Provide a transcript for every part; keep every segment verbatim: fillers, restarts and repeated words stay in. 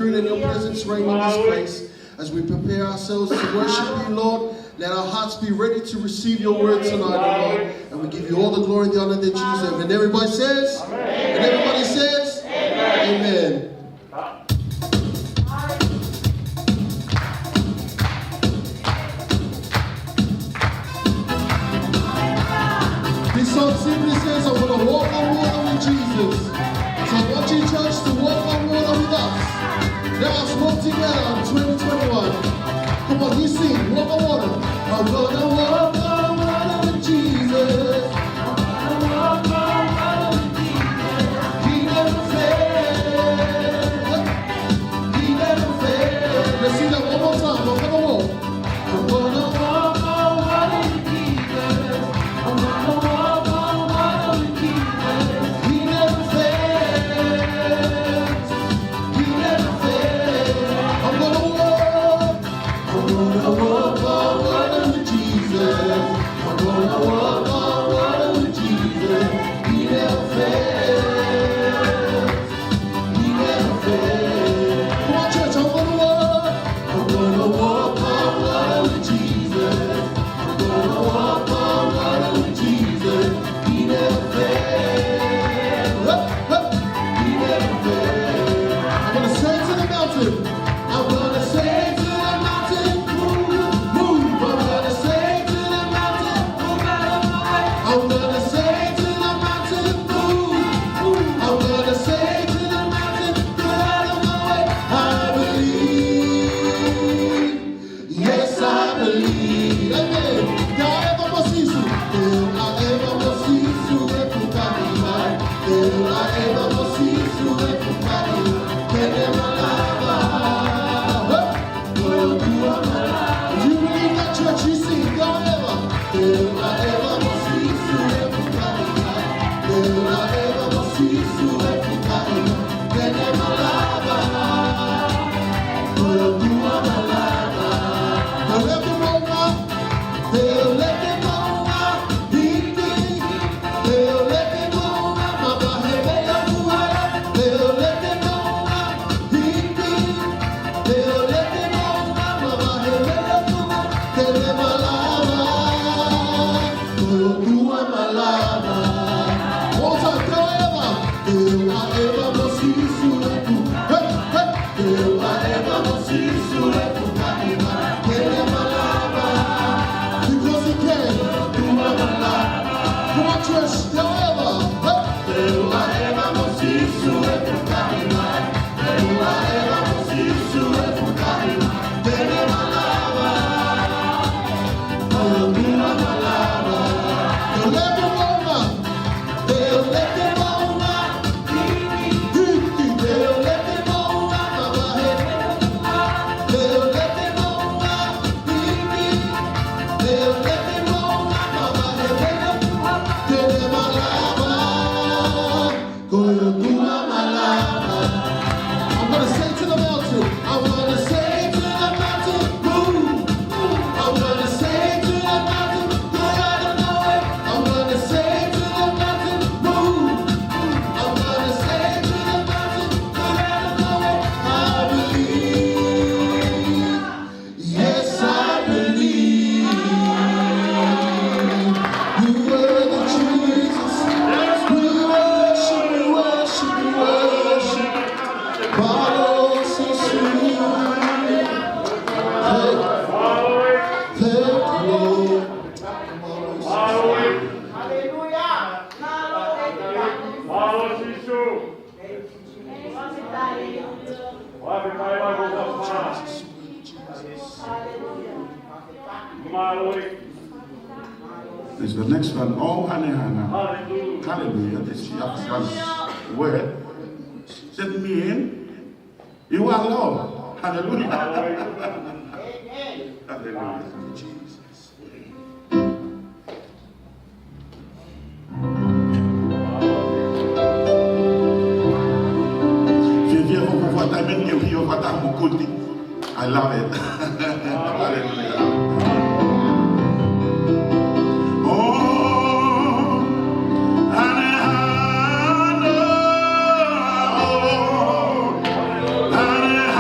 Spirit and your presence reign in this place. As we prepare ourselves to worship you, Lord, let our hearts be ready to receive your word tonight, O Lord. And we give you all the glory and the honor that you deserve. And everybody says, and everybody says, Amen. This song simply says, "I wanna walk on water with Jesus." So I want you, church, to walk on water with us. Let us walk together in twenty twenty-one. Come on, you sing, "Walk on water." I wanna walk on water with Jesus. I wanna walk on water with Jesus. He never fails. He never fails. Let's sing that one more time. I wanna walk. I wanna walk on water with Jesus. I wanna walk on water with Jesus. He never fails. He never fails. I wanna walk. I wanna walk on water with Jesus. I wanna walk on water with Jesus. He never fails. He never fails. Come on, church, I wanna walk. I wanna walk on water with Jesus. I wanna walk on water with Jesus. He never fails. Hey, hey. He never fails. I'm gonna say to the mountain. I'm gonna say to the mountain, "Move, move." I'm gonna say to the mountain, "Move out of my way." I'm gonna say to the mountain, "Move, move." I'm gonna say to the mountain, "Get out of my way." I believe. Yes, I believe. Amen. Te u ʻaʻeva mo Sīsū. Te u ʻaʻeva mo Sīsū ʻi he fukahi mai. Te u ʻaʻeva mo Sīsū ʻi he fukahi mai. Te ne malava. Hey! Ko e ʻOtua malava. If you believe that, church, you sing. Te u ʻaʻeva. Te u ʻaʻeva mo Sīsū ʻi he fukahi mai. Te u ʻaʻeva mo Sīsū ʻi he fukahi mai. Te ne malava. Ko e ʻOtua malava. Te u lele ki he moʻunga. Te u lele ki he moʻunga. Hiki. Te u lele ki he moʻunga. Mavahe mei ho ʻotua. Te u lele ki he moʻunga. Hiki. Te u lele ki he moʻunga. Mavahe mei ho ʻotua. Te ne malava. Ko e ʻOtua malava. All time, te u ʻaʻeva. Te u ʻaʻeva mo Sīsū ʻi he fukahi. Hey, hey. Te u ʻaʻeva mo Sīsū ʻi he fukahi mai. Te ne malava. Because he can. Ko e ʻOtua malava. Come on, church. Te u ʻaʻeva. Hey. Te u ʻaʻeva mo Sīsū ʻi he fukahi mai. Te u ʻaʻeva mo Sīsū ʻi he fukahi mai. Te ne malava. Ko e ʻOtua malava. Te u lele ki he moʻunga. Te u lele ki he moʻunga. Hiki. Te u lele ki he moʻunga. Mavahe. Te u lele ki he moʻunga. Hiki. Te u lele ki he moʻunga. Mavahe. Te ne malava. Ko e ʻOtua malava. I'm gonna say to the mountain, I wanna say to the mountain, "Move." I'm gonna say to the mountain, "Get out of my way." I'm gonna say to the mountain, "Move." I'm gonna say to the mountain, "Get out of my way." I believe. Yes, I believe. You are the Jesus. We worship, we worship, we worship. Father, so sweet. Hey. Thank you, Lord. Hallelujah. There's the next one. Oh, hallelujah. Hallelujah. This is the word. That mean you are Lord. Hallelujah. Hallelujah. Jesus. Fiefia foki ʻeku fakaʻatā mai ke u hio fakataha mo Kuti. I love it. Hallelujah. Oh, hallelujah. Oh, hallelujah.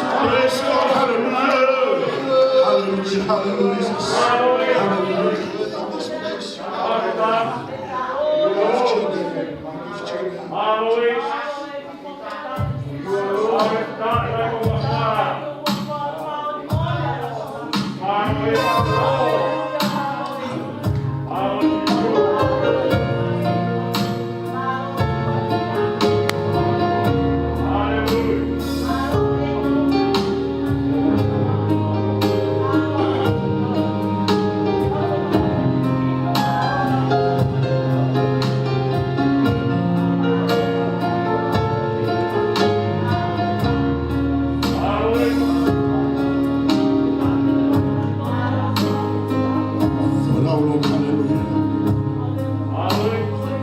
Praise God, hallelujah. Hallelujah, hallelujah. Hallelujah. Lift your name, lift your name.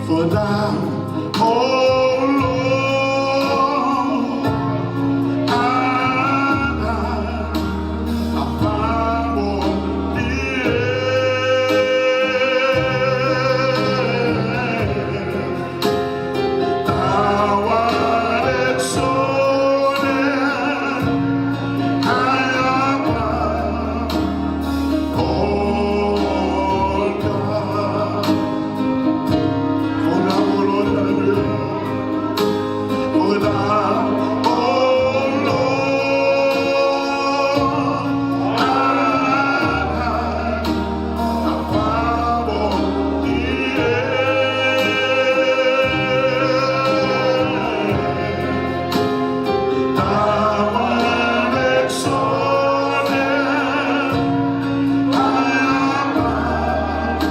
For thou, O Lord, art thou above the earth. Thou art exalted high above all gods. For thou, O Lord, hallelujah. For thou, O Lord, art high above all the earth. Thou art exalted high above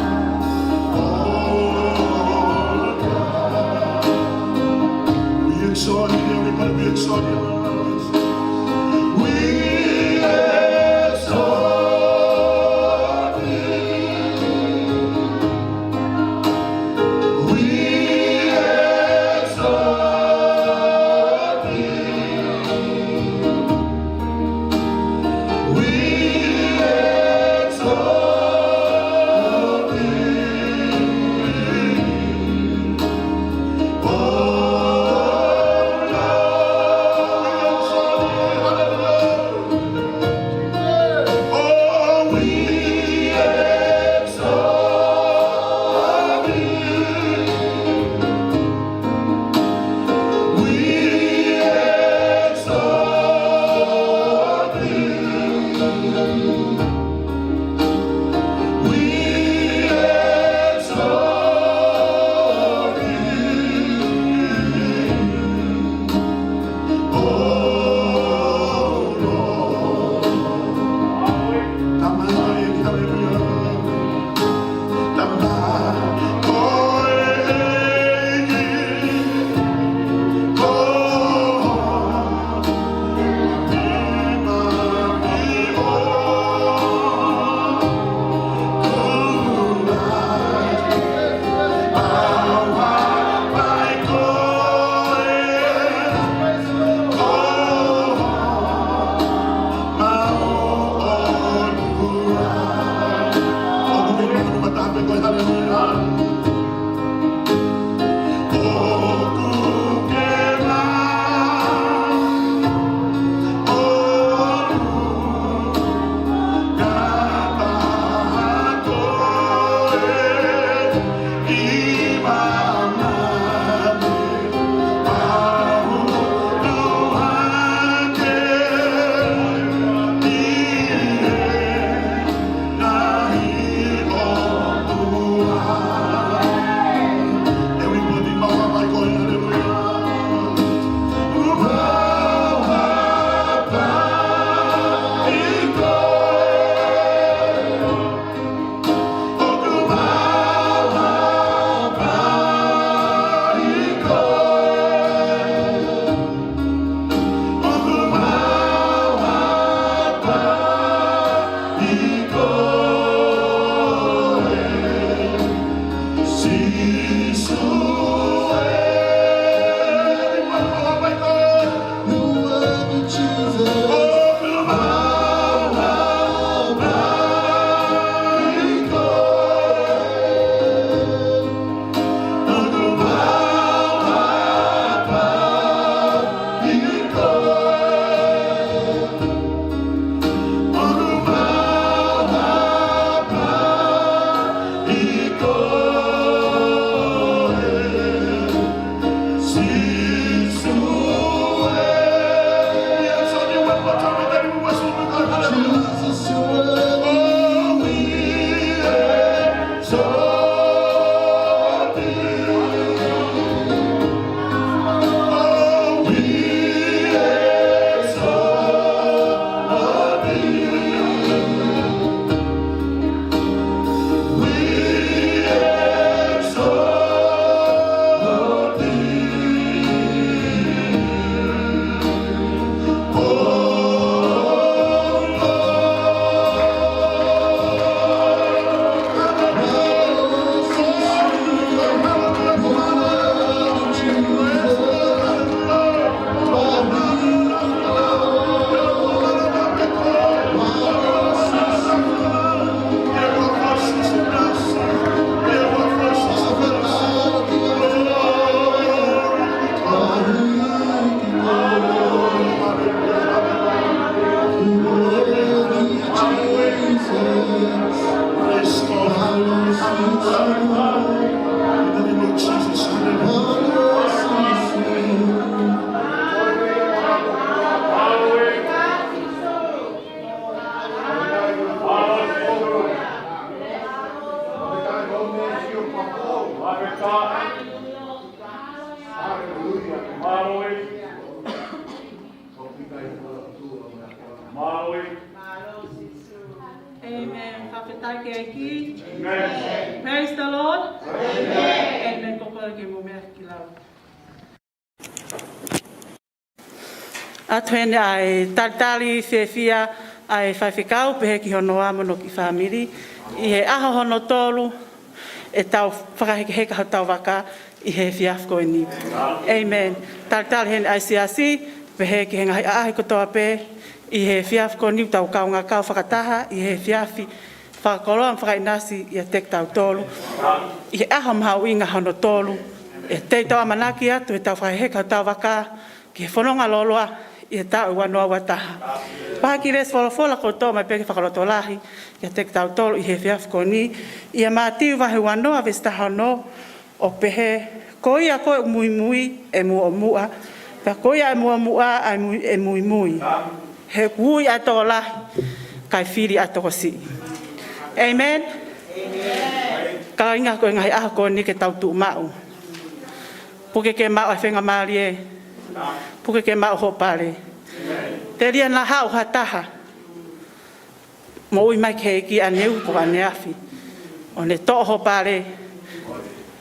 all gods. We exalt you, everybody, we exalt you. We exalt you. We exalt you. We exalt thee, O Lord. Mālō. Amen. Fakafetaʻi ki he ʻEiki. Amen. Praise the Lord. Amen. Amen. Kole ke mou meʻa ki lalo. ʻOatu heni ʻa e talitali fiefia ʻa e faifekau pehē ki hono amo hono kiʻi fāmili ʻi he ʻaho hono tolu ʻetau fakahekeheka hotau vaka ʻi he efiafi ko eni. Amen. Talitali heni ʻa e siasi pehē ki he ngaahi ʻaʻahi kotoa pē ʻi he efiafi ko eni, tau kaungā kau fakataha ʻi he efiafi fakakoloa mo fakaʻinasi ʻiate kitautolu ʻi he ʻaho mahuʻinga hono tolu ʻetau ʻamanaki atu ʻetau fakaheka hotau vaka ki he fononga lōloa ʻi he taʻu ua noa ua taha. Pea kiʻi veesi folofola ʻoku toʻo mai pē ke fakalotolahi kiate kitautolu ʻi he efiafi ko eni, ʻia Mātiu vahe ua noa veesi taha ono, ʻo pehē: Ko ia ko ē ʻoku muimui ʻe muʻomuʻa, pea ko ia ʻe muʻomuʻa ʻa e mui-, ʻe muimui. He ʻoku ui ʻa e tokolahi, kae fili ʻa e tokosiʻi. Amen. Kāinga, ko e ngaahi ʻaho ko eni ke tau tuʻu maʻu. Puke ke maʻu ʻa e faingamālie. Puke ke maʻu hoʻo pale. Telia naʻa haʻu ha taha, moʻui mai ki he ʻEiki ʻaneefiafi, ʻo ne toʻo hoʻo pale,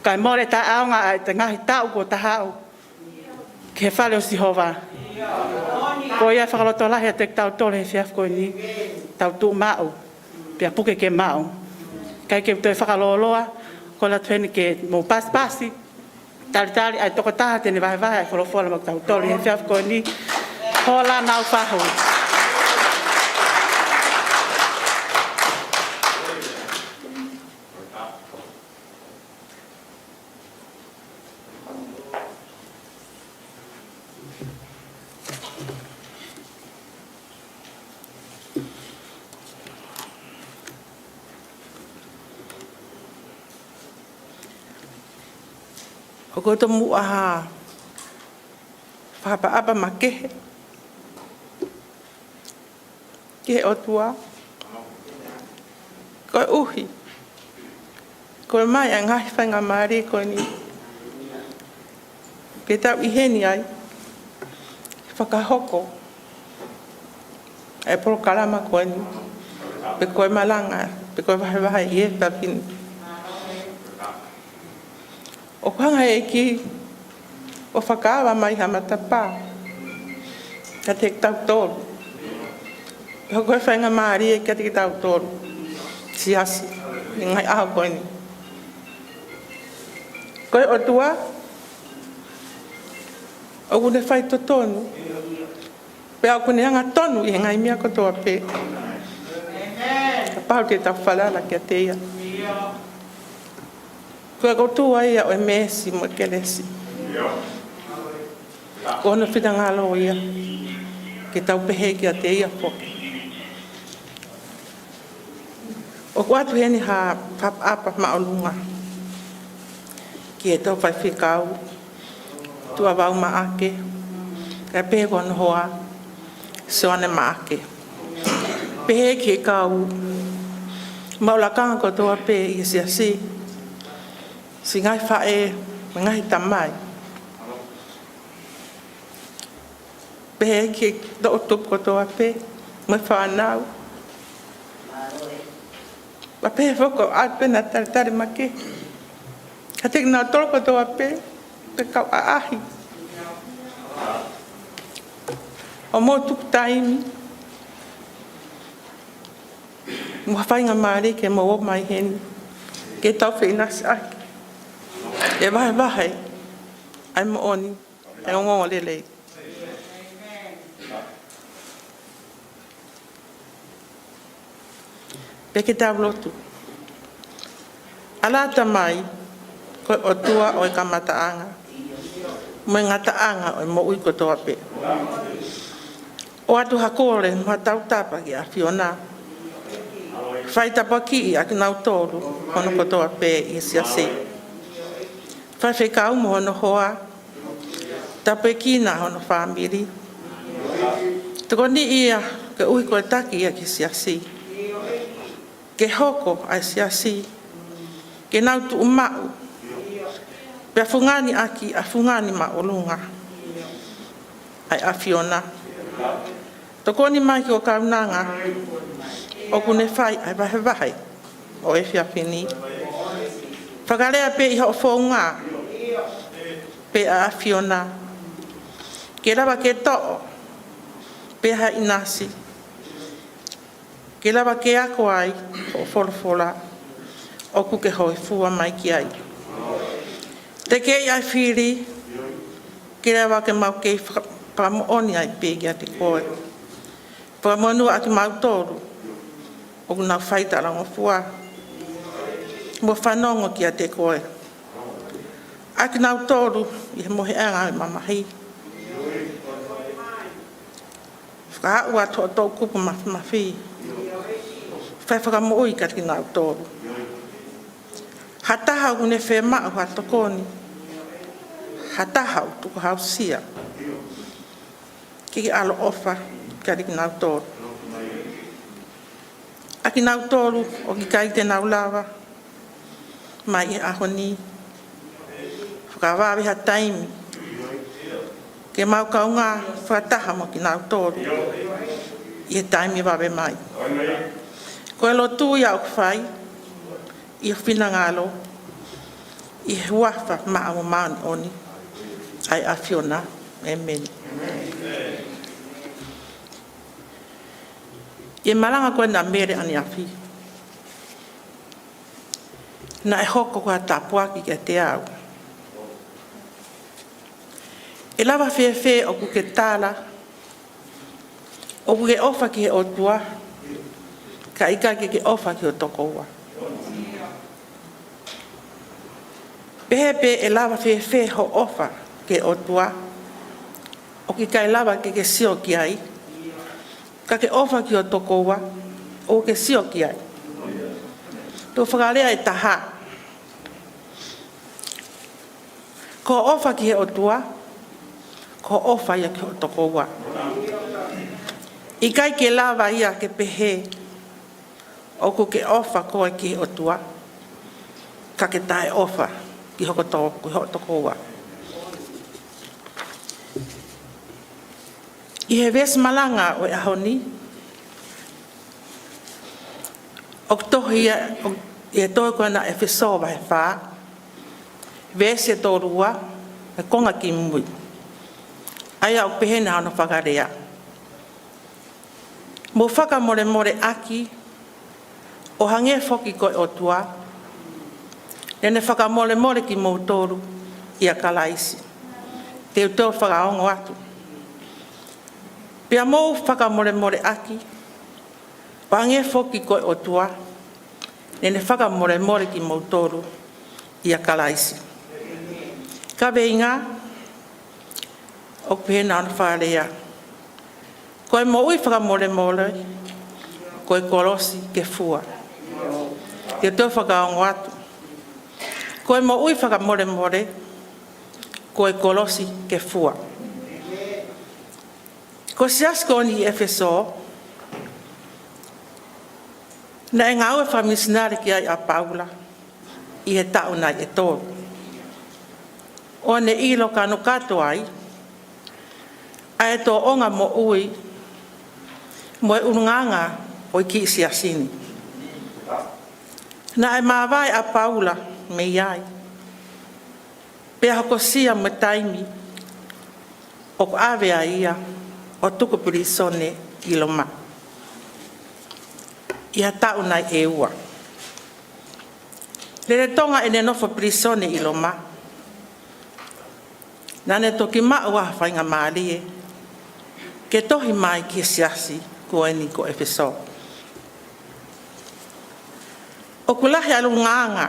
kae mole taʻeʻaonga ʻa e ngaahi taʻu kuo ta haʻu ki he fale ʻo Sihova. Ko ia e fakalotolahi ʻiate kitautolu he efiafi ko eni, tau tuʻu maʻu, pea puke ke maʻu. ʻIkai ke u toe fakalōloa, kole atu heni ke mou pasipasi talitali ʻa e tokotaha te ne vahevahe ʻa e folofola maʻa kitautolu he efiafi ko eni, Hola Naufahu. ʻOku ou tomuʻa fakaʻapaʻapa makehe ki he ʻOtua, koeʻuhi ko e ʻomai ʻa e ngaahi faingamālie ko eni ke tau ʻi heni ai, fakahoko ʻa e polokalama ko eni, pe ko e malanga, pe ko e vahevahe ʻi he efiafi ni. ʻOku hanga ʻe he ʻEiki ʻo fakaava mai ha matapā kiate kitautolu. Pea ko e faingamālie kiate kitautolu, siasi, ʻi he ngaahi ʻaho ko eni. Ko e ʻOtua ʻoku ne faitotonu, pea ʻoku ne angatonu ʻi he ngaahi meʻa kotoa pē. Kapau te tau falala kiate ia. Ko e ʻOtua ia ʻo e meesi mo e kelesi. Ko hono finangalo ia ke tau pehē kiate ia foki. ʻOku ʻoatu heni ha fakaʻapaʻapa māʻolunga ki he tau faifekau, Tuʻavau Maʻake, kae pehē ki hono hoa, Sioane Maʻake. Pehē ki he kau maʻu lakanga kotoa pē ʻi he siasi, siʻi ngaahi faʻē, mo e ngaahi tamai. Pehē ki he toʻutupu kotoa pē, mo e fānau. Pea pehē foki ʻoku ʻoatu pē ʻena talitali makehe kiate kinautolu kotoa pē, pea kau ʻaʻahi, ʻo mou tuku taimi mo ha faingamālie ke mou ō mai heni ke tau feʻinasiʻaki ʻi he vahevahe ʻa e moʻoni ʻa e ongoongolelei. Pea ke tau lotu. ʻAlā Tamai, ko e ʻOtua ʻo e kamataʻanga mo e ngataʻanga ʻo e moʻui kotoa pē, ʻoatu ha kole mo ha tautapa ki he ʻAfiona. Fai tāpuakiʻi ʻa kinautolu hono kotoa pē ʻi he siasi, faifekau mo hono hoa, tāpuekina hono fāmili. Tokoniʻi ia koeʻuhi ko e taki ia ki he siasi, ke hoko ʻa e siasi ke nau tuʻu maʻu, pea fungani ʻaki ʻa e fungani māʻolunga ʻa e ʻAfiona. Tokoni mai ki hoʻo kaunanga ʻoku ne fai ʻa e vahevahe ʻo e efiafi ni. Fakalea pē ʻi hoʻo founga pē ʻa e ʻAfiona, ke lava ke toʻo pē ha ʻinasi, ke lava ke ako ai hoʻo folofola ʻoku ke hōifua mai ki ai. Tekeʻi ʻa e fili ke lava ke mau kei faka-, fakamoʻoni ai pē kiate koe. Fakamonū ʻa kimautolu ʻoku nau fai talangofua mo fanongo kiate koe, ʻa kinautolu ʻi he mohenga ʻo e mamahi. Fakaaʻu atu hoʻo toʻukupu mafimafi, fai fakamoʻui kiate kinautolu. Ha taha ʻoku ne fiemaʻu ha tokoni, ha taha ʻoku tukuhausia, ke ke ʻaloʻofa kiate kinautolu. ʻA kinautolu ʻoku ʻikai te nau lava mai he ʻaho ni, fakavave ha taimi ke mau kaungā fakataha mo kinautolu ʻi he taimi vave mai. Ko e lotu ia ʻoku fai ʻi ho finangalo, ʻi he huafa maʻa mo māʻoniʻoni ʻa e ʻAfiona. ʻĒmeni. ʻI he malanga ko ena ʻa Mele ʻaneafi, naʻe hoko ko ha tāpuaki kiate au. ʻE lava fēfē ʻoku ke tala ʻoku ke ʻofa ki he ʻOtua, ka ʻikai ke ke ʻofa ki ho tokoua? Pehē pē ʻe lava fēfē hoʻo ʻofa ki he ʻOtua, ʻoku ʻikai lava ke ke sio ki ai, ka ke ʻofa ki ho tokoua ʻoku ke sio ki ai? Tau fakalea ʻe taha. Ko hoʻo ʻofa ki he ʻOtua, ko hoʻo ʻofa ia ki ho tokoua. ʻIkai ke lava ia ke pehē ʻoku ke ʻofa koe ki he ʻOtua, ka ke taʻeʻofa ki ho to-, ki ho tokoua. ʻI he veesi malanga ʻo e ʻaho ni, ʻoku tohi ia ʻi he tohi ko ena ʻEfesō vahe fā, veesi ʻe tolu ua, ʻa e konga kimui. ʻA ia ʻoku pehē ni hono fakalea: Mou fakamolemoleʻaki, ʻo hangē foki ko e ʻOtua, naʻa ne fakamolemole kimoutolu ʻia Kalaisi. Te u toe fakaongo atu. Pea mou fakamolemoleʻaki, ʻo hangē foki ko e ʻOtua, naʻa ne fakamolemole kimoutolu ʻia Kalaisi. Kaveinga, ʻoku pehē ni hono fakalea: Ko e moʻui fakamolemole, ko e kolosi ke fua. Te u toe fakaongo atu. Ko e moʻui fakamolemole, ko e kolosi ke fua. Ko e siasi ko eni ʻi ʻEfesō, naʻe ngāue fakamisinale ki ai ʻa Paula ʻi he taʻu nai ʻe tolu, ʻo ne ʻilo kanokato ai ʻa e tōʻonga moʻui mo e ʻulungaanga ʻo e kiʻi siasi ni. Naʻe māvae ʻa Paula mei ai, pea hokosia mo e taimi ʻoku ʻave ai ia ʻo tuku pilīsone ʻi Loma ʻi ha taʻu nai ʻe ua. Lele Tonga ʻene nofo pilīsone ʻi Loma, naʻa ne toki maʻu ʻa e faingamālie ke tohi mai ki he siasi ko eni ko ʻEfesō. ʻOku lahi ʻa e ʻulungaanga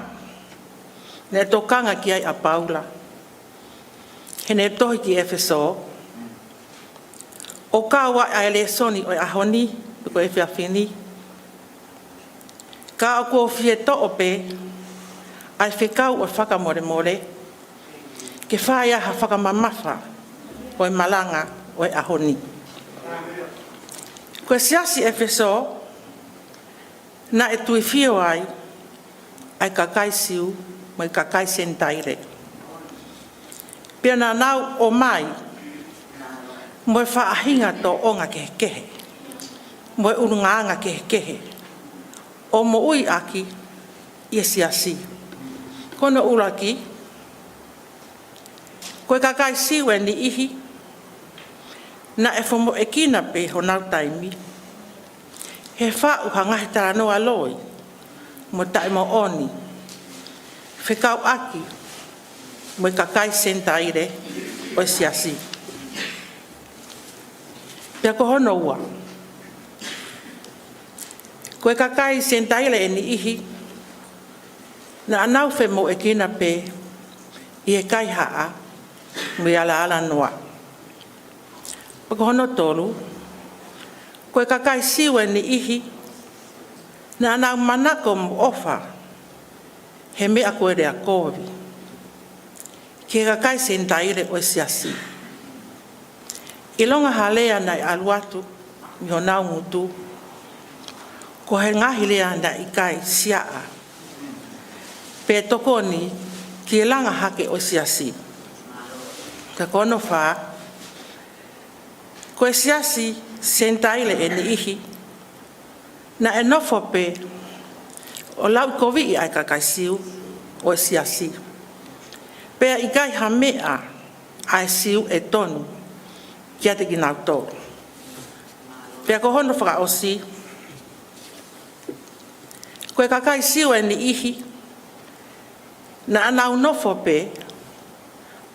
naʻe tokanga ki ai ʻa Paula heʻene tohi ki ʻEfesō, ʻo kau ai ʻa e lēsoni ʻo e ʻaho ni, pe ko e efiafi ni. Ka ʻoku ou fie toʻo pē ʻa e fekau ʻo e fakamolemole ke fai ai ha fakamamafa ʻo e malanga ʻo e ʻaho ni. Ko e siasi ʻEfesō, naʻe tuifio ai ʻa e kakai Siu mo e kakai Senitaile. Pea naʻa nau ō mai mo e faʻahinga tōʻonga kehekehe, mo e ʻulungaanga kehekehe ʻo moʻui ʻaki ʻi he siasi. Ko hono ʻuluaki, ko e kakai Siu ʻe niʻihi naʻe fomoʻuekina pē honau taimi he faʻu ha ngaahi talanoa loi mo taʻemoʻoni fekauʻaki mo e kakai Senitaile ʻo e siasi. Pea ko hono ua, ko e kakai Senitaile ʻe niʻihi naʻa nau femoʻuekina pē ʻi he kaihaʻa mo e alaala noa. Pea ko hono tolu, ko e kakai Siu ʻe niʻihi naʻa nau manako mo ʻofa he meʻa ko e lea kovi ki he kakai Senitaile ʻo e siasi. ʻIlonga ha lea naʻe ʻalu atu mei honau ngutu, ko e ngaahi lea naʻe ʻikai siaʻa pe tokoni ki he langa hake ʻo e siasi. Ka ko hono fā, ko e siasi Senitaile ʻe niʻihi naʻe nofo pē ʻo lauʻikoviʻi ʻa e kakai Siu ʻo e siasi, pea ʻikai ha meʻa ʻa e Siu ʻe tonu kiate kinautolu. Pea ko hono fakaʻosi, ko e kakai Siu ʻe niʻihi naʻa nau nofo pē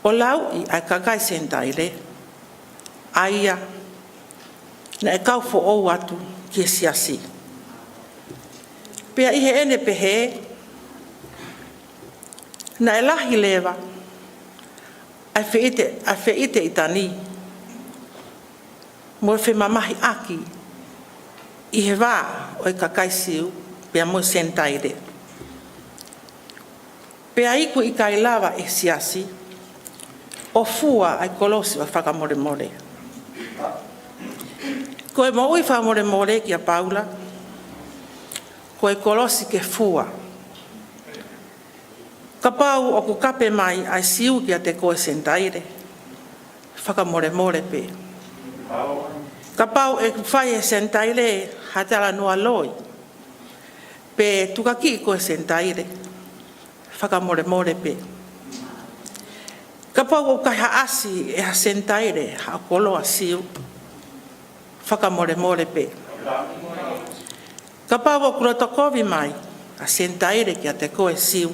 ʻo lauʻi ʻa e kakai Senitaile, ʻa ia naʻe kau foʻou atu ki he siasi. Pea ʻi heʻene pehē, naʻe lahi leva ʻa e feʻite, ʻa e feʻite ʻitāniti mo e femamahiʻaki ʻi he vā ʻo e kakai Siu pea mo e Senitaile. Pea ʻoku ʻikai lava ʻe he siasi ʻo fua ʻa e kolosi ʻo e fakamolemole. Ko e moʻui fakamolemole kia Paula, ko e kolosi ke fua. Kapau ʻoku kape mai ʻa e Siu kiate koe Senitaile, fakamolemole pē. Kapau ʻe fai ʻe he Senitaile ha talanoa loi pe tukakiʻi koe Senitaile, fakamolemole pē. Kapau ʻoku kaihaʻasi ʻe ha Senitaile ha koloa Siu, fakamolemole pē. Kapau ʻoku loto kovi mai ʻa Senitaile kiate koe Siu,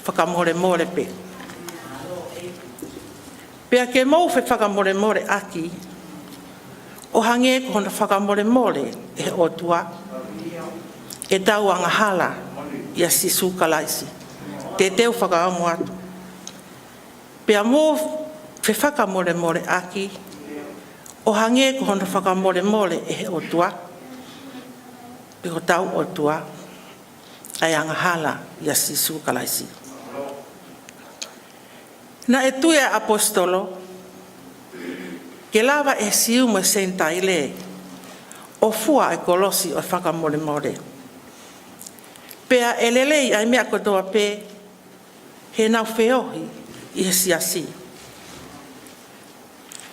fakamolemole pē. Pea ke mou fefakamolemoleʻaki, ʻo hangē ko hono fakamolemole ʻe he ʻOtua ʻetau angahala ʻia Sīsū Kalaisi. Te teu fakaongo atu. Pea mou fefakamolemoleʻaki, ʻo hangē ko hono fakamolemole ʻe he ʻOtua, pe ko hotau ʻOtua, ʻa e angahala ʻia Sīsū Kalaisi. Naʻe tui ʻa e ʻaposetolo ke lava ʻe he Siu mo e Senitaile ʻo fua ʻa e kolosi ʻo e fakamolemole. Pea ʻe lelei ʻa e meʻa kotoa pē heʻenau feohi ʻi he siasi.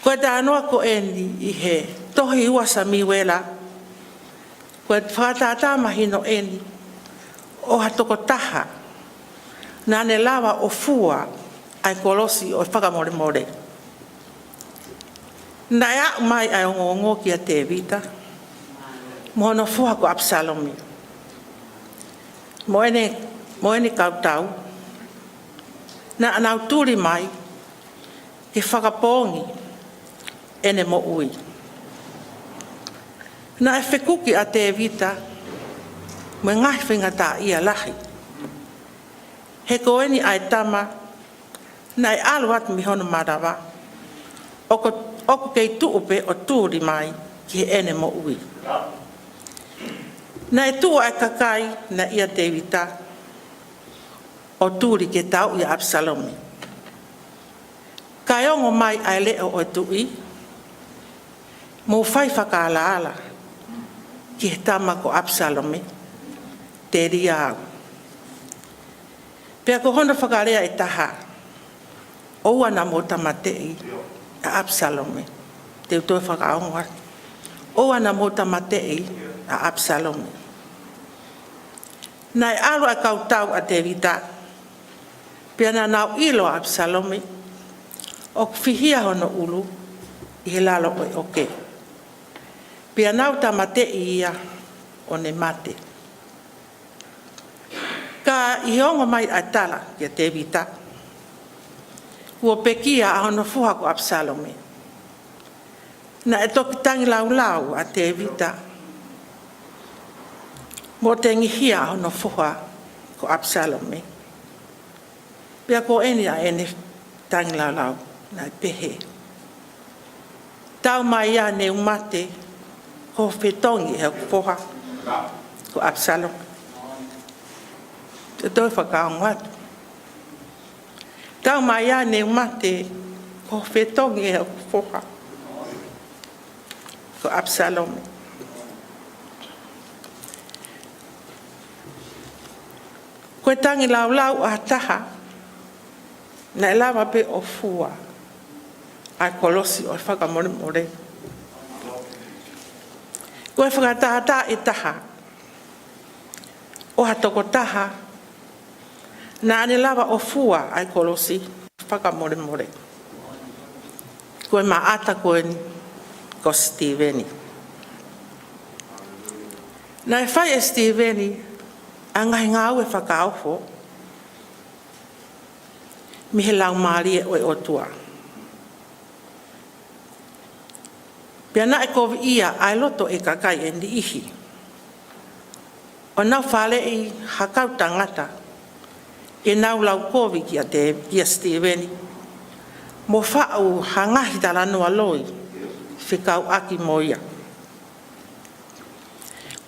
Ko e talanoa ko eni ʻi he tohi ua Samiuela, ko e fakatātā mahino eni ʻo ha tokotaha naʻa ne lava ʻo fua ʻa e kolosi ʻo e fakamolemole. Naʻe aʻu mai ʻa e ongoongo kia Tēvita mo hono foha ko ʻApisalome, mo ʻene, mo ʻene kau tau, naʻa nau tuli mai ke fakapoongi ʻene moʻui. Naʻe fekuki ʻa Tēvita mo e ngaahi faingataʻaʻia lahi, he ko eni ʻa e tama naʻe ʻalu atu mei hono malava, ʻoku, ʻoku kei tuʻu pē ʻo tuli mai ki heʻene moʻui. Naʻe tuʻu ʻa e kakai naʻe ʻia Tēvita ʻo tuli ke tauʻi ʻa ʻApisalome. Kae ongo mai ʻa e leʻo ʻo e tuʻi, mou fai fakaalaala ki he tama ko ʻApisalome, telia au. Pea ko hono fakalea ʻe taha, ʻoua naʻa mou tāmateʻi ʻa ʻApisalome. Te u toe fakaongo atu. ʻOua naʻa mou tāmateʻi ʻa ʻApisalome. Naʻe ʻalu ʻa e kau tau ʻa Tēvita, pea naʻa nau ʻilo ʻa ʻApisalome ʻoku fihia hono ʻulu ʻi he lalo ʻo e ʻoke. Pea nau tāmateʻi ia ʻo ne mate. Ka ʻi he ongo mai ʻa e tala kia Tēvita, kuo pekia ʻa hono foha ko ʻApisalome, naʻe toki tangilaulau ʻa Tēvita mo tengihia ʻa hono foha ko ʻApisalome. Pea ko eni ʻa ʻene tangilaulau, naʻe pehē: Tau mai ia ne u mate ko hoʻo fetongi ʻe hoku foha ko ʻApisalome. Te u toe fakaongo atu. Tau mai ia ne u mate ko hoʻo fetongi ʻe hoku foha ko ʻApisalome. Ko e tangilaulau ʻa ha taha naʻe lava pē ʻo fua ʻa e kolosi ʻo e fakamolemole. Ko e fakatātā ʻe taha ʻo ha tokotaha naʻa ne lava ʻo fua ʻa e kolosi fakamolemole. Ko e maʻata ko eni ko Sitīveni. Naʻe fai ʻe Sitīveni ʻa e ngaahi ngāue fakaofo mei he Laumālie ʻo e ʻOtua. Pea naʻe koviʻia ʻa e loto ʻo e kakai ʻe niʻihi ʻo nau faleʻi ha kau tangata ke nau lau kovi kiate, kia Sitīveni, mo faʻu ha ngaahi talanoa loi fekauʻaki mo ia.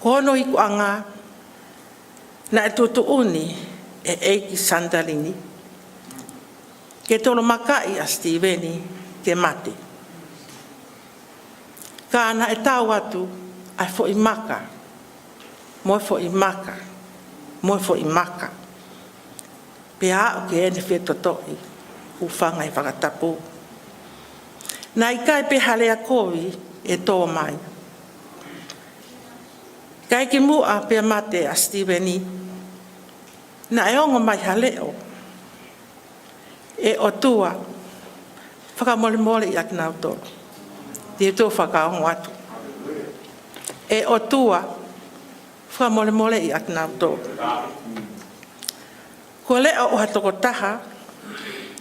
Ko hono ikuʻanga, naʻe tuʻutuʻuni ʻe ʻEiki Sanitalini ke tolomakaʻi ʻa Sitīveni ke mate. Ka naʻe tau atu ʻa e foʻi maka, mo e foʻi maka, mo e foʻi maka, pea aʻu ki heʻene fetotoʻi, hūfanga he fakatapu. Naʻe ʻikai pē ha lea kovi ʻe tō mai. Kae kimuʻa pea mate ʻa Sitīveni, naʻe ongo mai ha leʻo: ʻE ʻOtua, fakamolemoleʻi ʻa kinautolu. Te u toe fakaongo atu. ʻE ʻOtua, fakamolemoleʻi ʻa kinautolu. Ko e leʻo ʻo ha tokotaha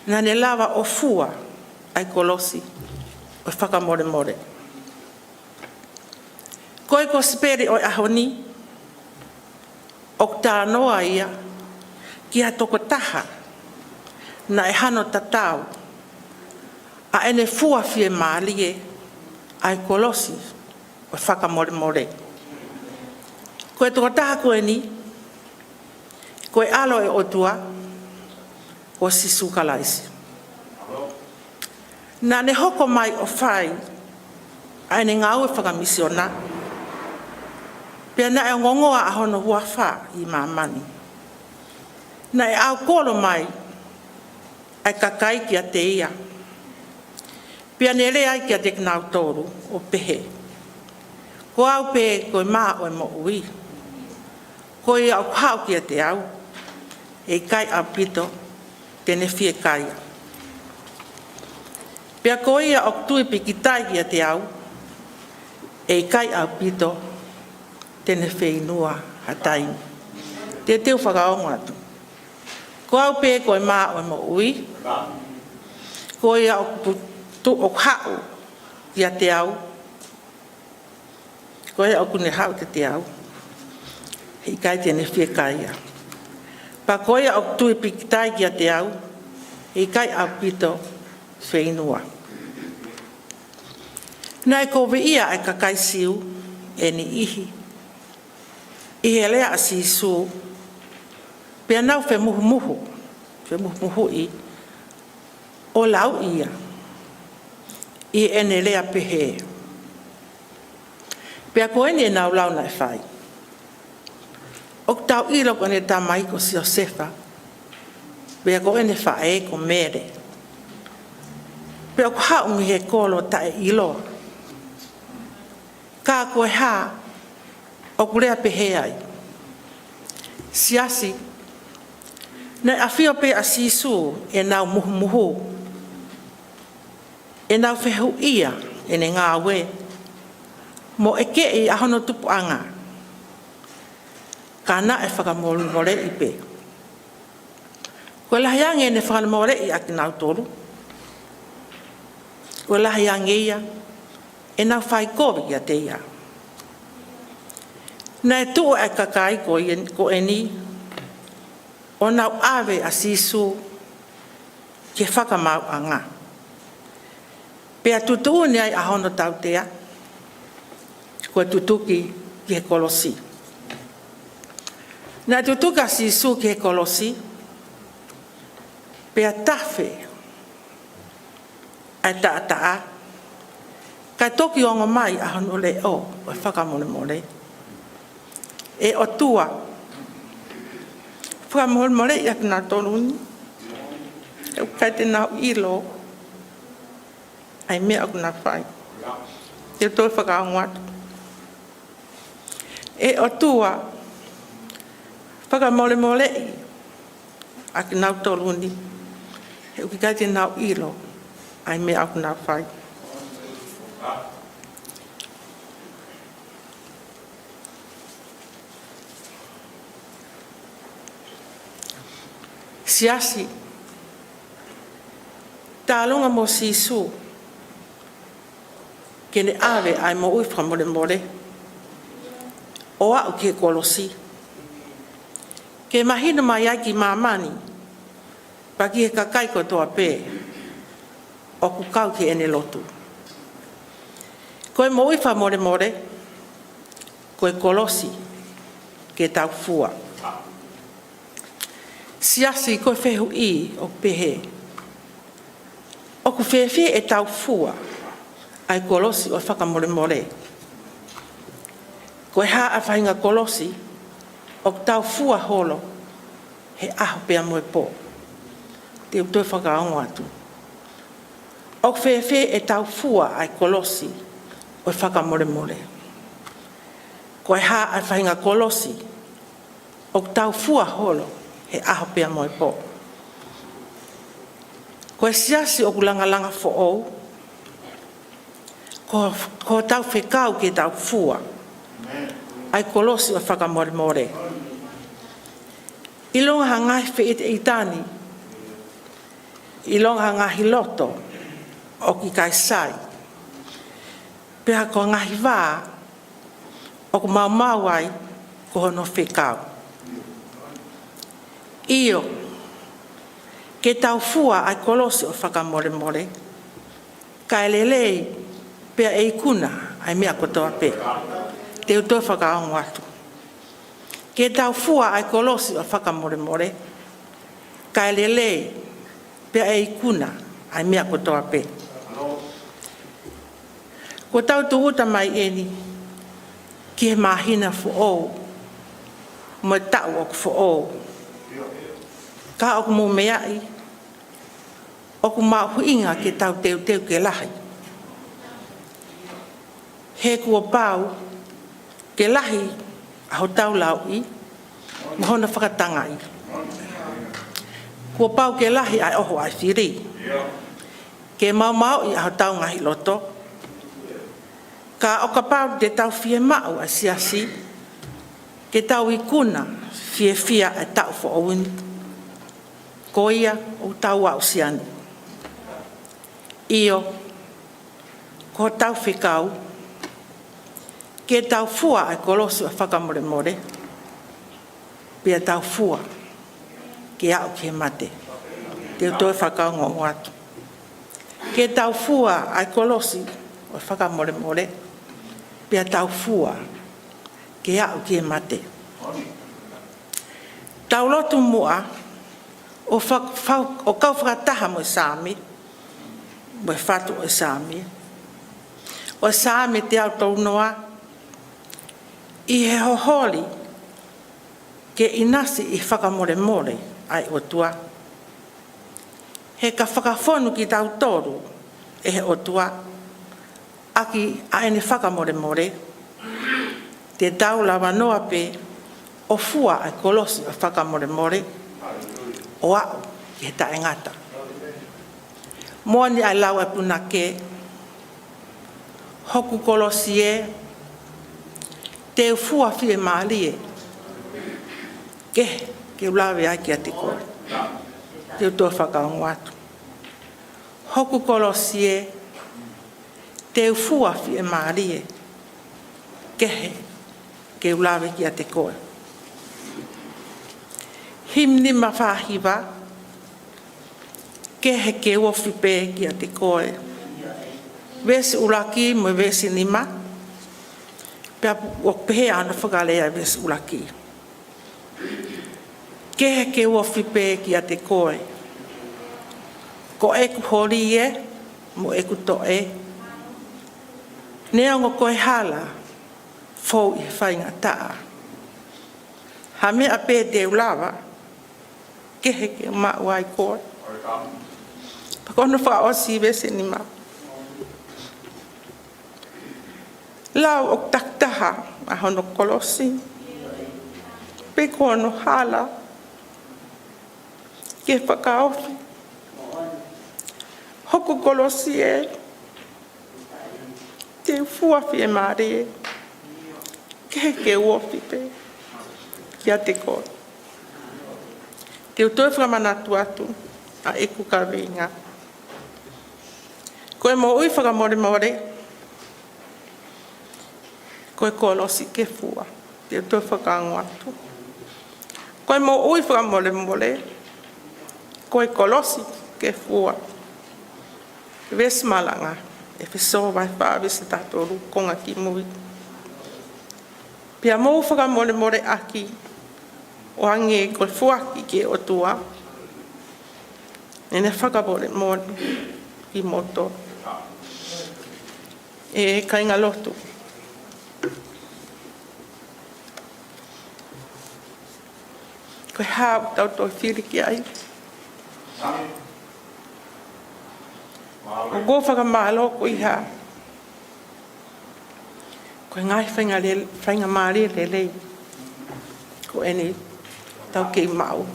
naʻa ne lava ʻo fua ʻa e kolosi ʻo e fakamolemole. Ko e kosipeli ʻo e ʻaho ni ʻoku talanoa ia ki ha tokotaha naʻe hano tatau ʻa ʻene fua fiemālie ʻa e kolosi ʻo e fakamolemole. Ko e tokotaha ko eni, ko e ʻAlo ʻo e ʻOtua, ko Sīsū Kalaisi. Naʻa ne hoko mai ʻo fai ʻa ʻene ngāue fakamisiona, pea naʻe ongoongoa ʻa hono huafa ʻi māmani. Naʻe ʻaukolo mai ʻa e kakai kiate ia, pea ne lea ai kiate kinautolu ʻo pehē: Ko au pē ko e mā ʻo e moʻui. Ko ia ʻoku haʻu kiate au, ʻe ʻikai ʻaupito te ne fiekaia. Pea ko ia ʻoku tui pikitai kiate au, ʻe ʻikai ʻaupito te ne feinua ha taimi. Te u toe fakaongo atu. Ko au pē ko e mā ʻo e moʻui. Ko ia ʻoku tu-, ʻoku haʻu kiate au, ko ia ʻoku ne haʻu kiate au, ʻe ʻikai te ne fiekaia. Pea ko ia ʻoku tui pikitai kiate au, ʻe ʻikai ʻaupito feinua. Naʻe koviʻia ʻa e kakai Siu ʻe niʻihi ʻi he lea ʻa Sīsū, pea nau femuhumuhu, femuhumuhuʻi ʻo lauʻi ia ʻi heʻene lea pehē. Pea ko eni ʻenau lau naʻe fai: ʻOku tau ʻilo ko ʻene tamai ko Siosefa, pea ko ʻene faʻē ko Mele. Pea ʻoku haʻu mei he kolo taʻeʻiloa, Ka ko e hā ʻoku lea pehē ai? Siasi, naʻe ʻafio pē ʻa Sīsū ʻenau muhumuhu, ʻenau fehuʻia ʻene ngāue, mo ʻekeʻi ʻa hono tupuʻanga, ka naʻe fakamolemoleʻi pē. Ko e lahi ange ʻene fakamolemoleʻi ʻa kinautolu, ko e lahi ange ia ʻenau fai kovi kiate ia. Naʻe tuʻu ʻa e kakai ko ia, ko eni, ʻo nau ʻave ʻa Sīsū ki he fakamaauʻanga, pea tuʻutuʻuni ai ʻa hono tautea, ko e tutuki ki he kolosi. Naʻe tutuki ʻa Sīsū ki he kolosi, pea tafe ʻa e taʻataʻa, kae toki ongo mai ʻa hono leʻo ʻo e fakamolemole. ʻE ʻOtua, fakamolemoleʻi ʻa kinautolu ni, he ʻoku ʻikai te nau ʻilo ʻa e meʻa ʻoku nau fai. Te u toe fakaongo atu. ʻE ʻOtua, fakamolemoleʻi ʻa kinautolu ni, he ʻoku ʻikai te nau ʻilo ʻa e meʻa ʻoku nau fai. Siasi, tālunga mo Sīsū ke ne ʻave ʻa e moʻui fakamolemole ʻo aʻu ki he kolosi, ke mahino mai ai ki māmani, pea ki he kakai kotoa pē ʻoku kau ki heʻene lotu. Ko e moʻui fakamolemole, ko e kolosi ke tau fua. Siasi, ko e fehuʻi ʻoku pehē: ʻOku fēfē ʻetau fua ʻa e kolosi ʻo e fakamolemole? Ko e hā ʻa e faʻahinga kolosi ʻoku tau fua holo he ʻaho pea mo e pō? Te u toe fakaongo atu. ʻOku fēfē ʻetau fua ʻa e kolosi ʻo e fakamolemole? Ko e hā ʻa e faʻahinga kolosi ʻoku tau fua holo he ʻaho pea mo e pō? Ko e siasi ʻoku langalanga foʻou, ko, ko hotau fekau ke tau fua ʻa e kolosi ʻo e fakamolemole. ʻIlonga ha ngaahi feʻiteʻitani, ʻilonga ha ngaahi loto ʻoku ʻikai sai, pea ko e ngaahi vā ʻoku maumau ai ko hono fekau. ʻIo, ke tau fua ʻa e kolosi ʻo e fakamolemole, kae lelei pea ʻe ikuna ʻa e meʻa kotoa pē. Te u toe fakaongo atu. Ke tau fua ʻa e kolosi ʻo e fakamolemole, kae lelei pea ʻe ikuna ʻa e meʻa kotoa pē. Kuo tau tūʻuta mai eni ki he māhina foʻou mo e taʻu ʻoku foʻou. Ka ʻoku mou meaʻi, ʻoku mahuʻinga ke tau teuteu ke lahi. He kuo pau ke lahi ʻa hotau lauʻi mo hono fakatangaʻi. Kuo pau ke lahi ʻa e ʻoho ʻa e fili, ke maumauʻi ʻa hotau ngaahi loto. Ka ʻo kapau te tau fiemaʻu ʻa e siasi ke tau ikuna fiefia ʻa e taʻu foʻou ni, ko ia ʻoku tau aʻusia ni. ʻIo, ko hotau fekau ke tau fua ʻa e kolosi ʻo e fakamolemole, pea tau fua ke aʻu ki he mate. Te u toe fakaongoongo atu. Ke tau fua ʻa e kolosi ʻo e fakamolemole, pea tau fua ke aʻu ki he mate. Tau lotu muʻa ʻo fak-, fau-, ʻo kau fakataha mo e Saame, mo e fatu ʻo e Saame. ʻO e Saame teau tolunoa: ʻI he hoholi ke ʻinasi ʻi he fakamolemole ʻa e ʻOtua, he ka fakafonu kitautolu ʻe he ʻOtua ʻaki ʻa ʻene fakamolemole, Te tau lava noa pē ʻo fua ʻa e kolosi ʻo e fakamolemole ʻo aʻu ki he taʻengata. Moʻoni ʻa e lau ʻa e punake, hoku kolosi ē, te u fua fiemālie, kehe ke u lave ai kiate koe. Te u toe fakaongo atu. Hoku kolosi ē, te u fua fiemālie, kehe ke u lave kiate koe. Himi nima fā hiva, kehe ke u ofi pē kiate koe. Veesi ʻuluaki mo e veesi nima, pea ʻoku pehē ʻa hono fakalea ʻa e veesi ʻuluaki. Kehe ke u ofi pē kiate koe. Ko ʻeku holi ē, mo ʻeku toʻe. Neongo ko e hala, fou ʻi he faingataʻa. Ha meʻa pē te u lava, kehe ke u maʻu ai koe. Pea ko hono fakaʻosi veesi nima. Lau ʻoku takitaha ʻa hono kolosi. Pe ko hono hala ke fakaofi. Hoku kolosi ē, te u fua fiemālie, kehe ke u ofi pē kiate koe. Te u toe fakamanatu atu ʻa ʻeku kaveinga. Ko e moʻui fakamolemole, ko e kolosi ke fua. Te u toe fakaongo atu. Ko e moʻui fakamolemole, ko e kolosi ke fua. Veesi malanga, ʻEfesō vahe fā veesi taha tolu, konga kimui. Pea mou fakamolemoleʻaki, ʻo hangē ko e foaki ki he ʻOtua, ʻene fakamolemole kimoutolu. ʻE kāinga lotu, ko e hā ʻoku tau toe fili ki ai? ʻOku ou fakamālō ko e hā? Ko e ngaahi fainga lel-, faingamālie lelei ko eni ʻoku tau kei maʻu.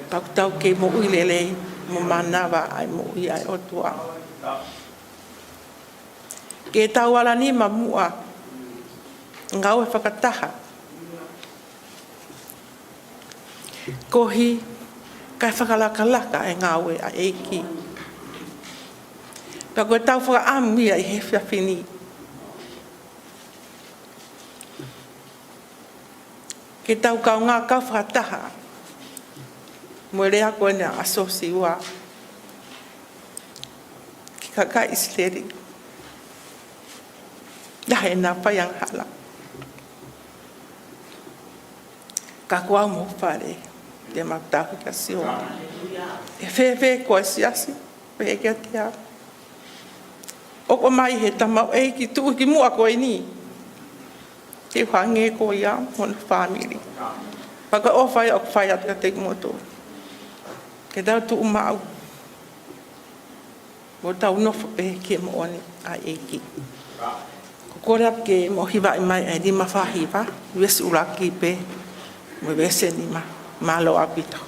Pea ʻoku tau kei moʻui lelei mo mānava ʻa e moʻui ʻa e ʻOtua. Ke tau ala nima muʻa ngāue fakataha, koeʻuhi kae fakalakalaka e ngāue ʻa e ʻEiki. Pea ko ʻetau fakaʻamu ia ʻi he efiafi ni, ke tau kaungā kau fakataha mo e lea ko eni ʻa Sosiua ki he kakai ʻIsileli, naʻe na fai angahala. Ka ko au mo hoku fale, te mau tauhi kia Sihova. ʻE fēfē koe siasi, pehē kiate au? ʻOku ʻomai he tamaioʻeiki tuʻu ki muʻa ko eni, ke u hangē ko ia mo hono fāmili. Pea ko e ʻofa ia ʻoku fai atu kiate kimoutolu, ke tau tuʻu maʻu, mo tau nofo pē ki he moʻoni ʻa e ʻEiki. Ko e kole atu ke mou hivaʻi mai ʻa e nima fā hiva, veesi ʻuluaki pē mo e veesi nima. Mālō ʻaupito.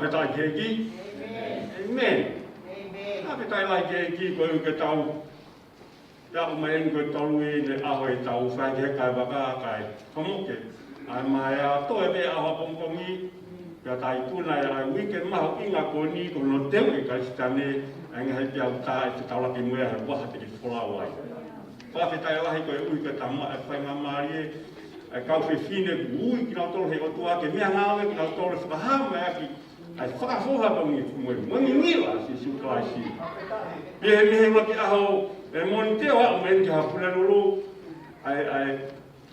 Fakafetaʻi ki he ʻEiki. ʻĒmeni. ʻĒmeni. Fakafetaʻi lahi ki he ʻEiki koeʻuhi ko e tau. Pea ʻomai eni ko e tolu ʻi he ʻaho ʻetau fai ki he kaivaka kae famoke. ʻA e maea toe pē ʻaho ʻapongipongi. Pea tau ikuna ʻa e uike mahuʻinga ko eni ko hono teuʻi ʻe he Kalisitiane ʻa e ngaahi peau tā ʻe fetaulaki mo ia he vaha te ke folau ai. Fakafetaʻi lahi koeʻuhi ko e tama ʻa e faingamālie ʻa e kau fefine kuo ui kinautolu ʻe he ʻOtua ke meʻangāue kinautolu ʻo fakahā mai ʻaki ʻa e fakafoha pangifua mo e ngingila ʻa Sīsū Kalaisi. Pea mei he ʻuluaki ʻaho ʻo e Mōnite ʻo aʻu mai ki he Pulelulu, ʻa e, ʻa e,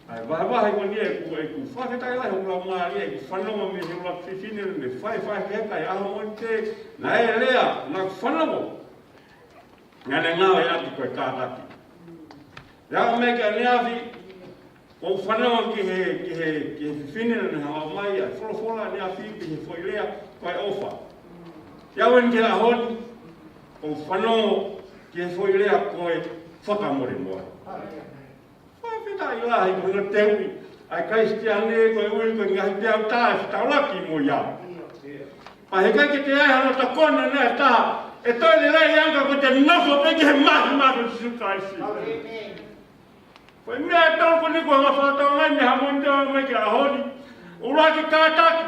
ʻa e vahevahe ko eni ʻoku, ʻoku fakafetaʻi lahi hoku laumālie, ʻeku fanongo mei he ʻuluaki fefine, mei he faifai he kai ʻaho Mōnite, naʻe lea, naʻa ku fanongo. Naʻa ne ngāueʻaki ko e kātaki. Pea aʻu mai ki ʻaneafi, ʻoku ou fanongo ki he, ki he, ki he fefine naʻa ne hanga ʻo ʻomai ʻa e folofola ʻaneafi ki he foʻi lea ko e ʻofa. Pea aʻu eni ki he ʻaho ni, ʻoku ou fanongo ki he foʻi lea ko e fakamolemole. Fakafetaʻi lahi ko hono teuʻi ʻa e Kalisitiane koeʻuhi ko e ngaahi peau tā ʻe fetaulaki mo ia. Pea heʻikai ke toe ʻi ai hano tokoni ʻe taha ʻe toe lelei ange ka ko ʻete nofo pē ki he mahimahi ʻo Sīsū Kalaisi. ʻĒmeni. Ko e meʻa ʻe tolu ko eni ʻoku ou hanga ʻo fakatokangaʻi mei he Mōnite ʻo aʻu mai ki he ʻaho ni. ʻUluaki, kātaki.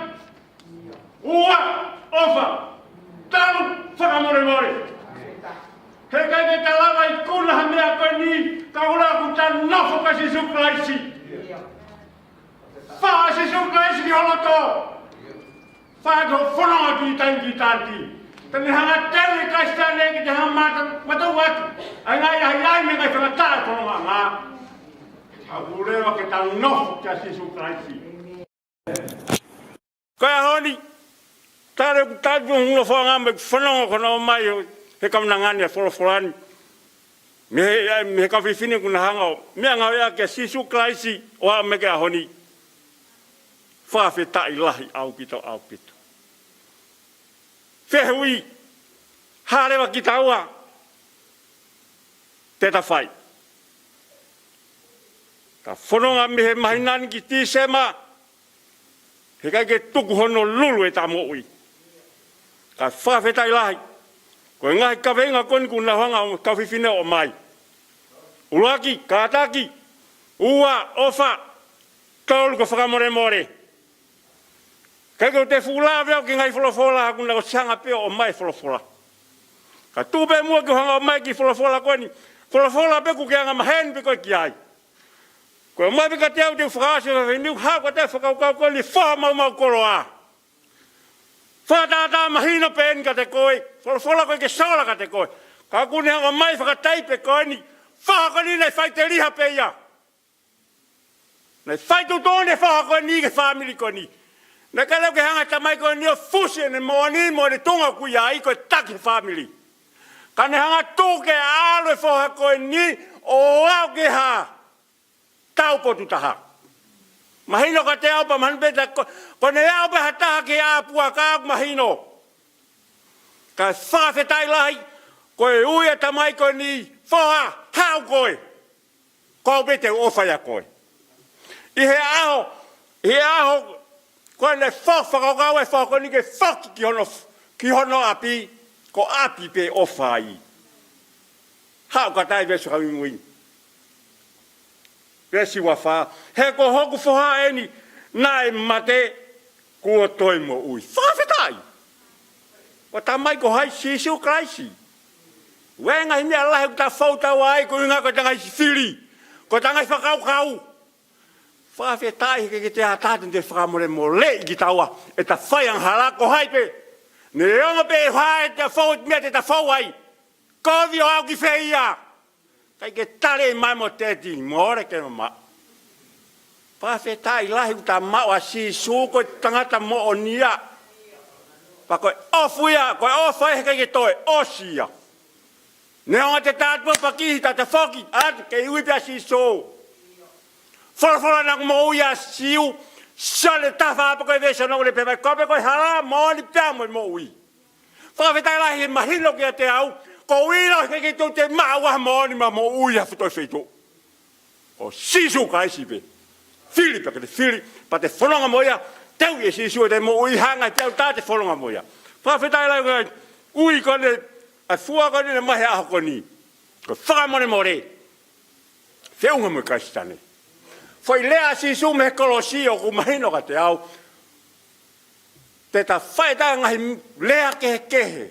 Ua, ʻofa. Tolu, fakamolemole. Heʻikai ke ta lava ʻo ikuna ha meʻa ko eni, ka ʻoku ʻikai ke ta nofo kia Sīsū Kalaisi. Fai ʻa Sīsū Kalaisi ki ho loto. Fai ʻaki hoʻo fononga ki taimi ki taimi. Te ne hanga ʻo teuʻi e Kalisitiane ke te hanga ʻo mata, matauʻaki ʻa e ngaahi ʻahiʻahi mo e ngaahi faingataʻa ʻo e fonongaʻanga. Ka ʻoku leva ke ta nofo kia Sīsū Kalaisi. Ko e ʻaho ni, tala ʻeku tali ʻeku nofoʻanga mo ʻeku fanongo ko hono ʻomai ʻe he kaunanga ni ʻa e folofola ni. Mei he, mei he kau fefine kuo na hanga ʻo meʻangāueʻaki ʻa Sīsū Kalaisi ʻo aʻu mai ki he ʻaho ni. Fakafetaʻi lahi ʻaupito, ʻaupito. Fehuʻi, hā leva kitaua te ta fai? Ta fononga mei he māhina ni ki Tīsema, heʻikai ke tuku hono lulu ʻeta moʻui. Ka fakafetaʻi lahi, ko e ngaahi kaveinga ko eni kuo na hanga ʻo kau fefine ʻo ʻomai. ʻUluaki, kātaki. Ua, ʻofa. Tolu, ko e fakamolemole. ʻIkai ke u toe fuʻu lave au ki he ngaahi folofola, he kuo na ʻosi hanga pē ʻo ʻomai e folofola. Ka tuku pē muʻa ke u hanga ʻo ʻomai e kiʻi folofola ko eni. Folofola pē ʻoku ke anga maheni pē koe ki ai. Ko e ʻomai pē kiate au te u fakaʻosi e fefine, haʻu kiate au e fakakaukau ko eni, foha maumau koloa. Fakatātā mahino pē eni kiate koe, folofola ʻoku ʻikai ke sola kiate koe. Ka kuo ne hanga ʻo ʻomai e fakataipe ko eni, foha ko eni naʻe faʻiteliha pē ia. Naʻe faituʻutuʻuni e foha ko eni ki he fāmili ko eni. Naʻe ʻikai leva ke hanga ʻe he tamai ko eni ʻo fusi ʻene moʻoni mo ʻene tuʻunga ʻoku ʻi ai ko e taki e fāmili. Ka ne hanga ʻo tuku ke ʻalu e foha ko eni ʻo aʻu ki he hā? Taupotu taha. Mahino kiate au pea mahino pē kiate koe, ko ʻene aʻu pē ha taha ki he ʻā puaka ʻoku mahino. Ka fakafetaʻi lahi, ko e ui ʻa e tamai ko eni, foha, haʻu koe. Ko au pē te u ʻofa ʻia koe. ʻI he ʻaho, ʻi he ʻaho, ko ʻene fo-, fakakaukau e foha ko eni ke foki ki hono, ki hono ʻapi, ko ʻapi pē ʻofa ai. Haʻu ka tai veesi ka muimui. Veesi ua fā, he ko hoku foha eni, naʻe mate, kuo toe moʻui. Fakafetaʻi. Ko e tamai ko hai? Sīsū Kalaisi. Ko e ngaahi meʻa lahi ʻoku ta fou taua ai, ko e ʻuhinga ko ʻeta ngaahi sivili, ko ʻeta ngaahi fakakaukau. Fakafetaʻi he ʻikai ke toe ʻi ai ha taha te ne toe fakamolemoleʻi kitaua ʻeta fai angahala ko hai pē. Neongo pē ʻe hā ʻeta fou, meʻa te ta fou ai. Kovi ʻo aʻu ki fē ia. ʻIkai ke tali mai mo teti, mole ke mamaʻo. Fakafetaʻi lahi ʻoku ta maʻu ʻa Sīsū ko e tangata moʻoni ia. Pea ko e ʻofa ia, ko e ʻofa ia he ʻikai ke toe ʻosi ia. Neongo ʻete tātuʻa pea kiʻi taʻe ta foki, ʻa, kei ui pē ʻa Sīsū. Folofola naʻa ku moʻui ʻa Siu, Sione taha fā pea ko e veesi ono ʻoku ne pehē mai, ko au pē ko e hala, moʻoni pea mo e moʻui. Fakafetaʻi lahi he mahino kiate au, ʻoku ou ʻilo he ʻikai ke toe maʻu ha moʻoni mo e moʻui ʻi ha faʻahinga feituʻu. Ko Sīsū Kalaisi pē. Fili pē ke te fili, pea te fononga mo ia, teuʻi ʻe Sīsū ʻete moʻui, hanga ʻe he peau tā te fononga mo ia. Fakafetaʻi lahi, ngaahi ui ko eni, ʻa e fua ko eni naʻe maʻu he ʻaho ko eni. Ko e fakamolemole. Feʻunga mo e Kalisitiane. Foʻi lea ʻa Sīsū mei he kolosi ʻoku mahino kiate au. Te ta fai ʻeta ngaahi lea kehekehe.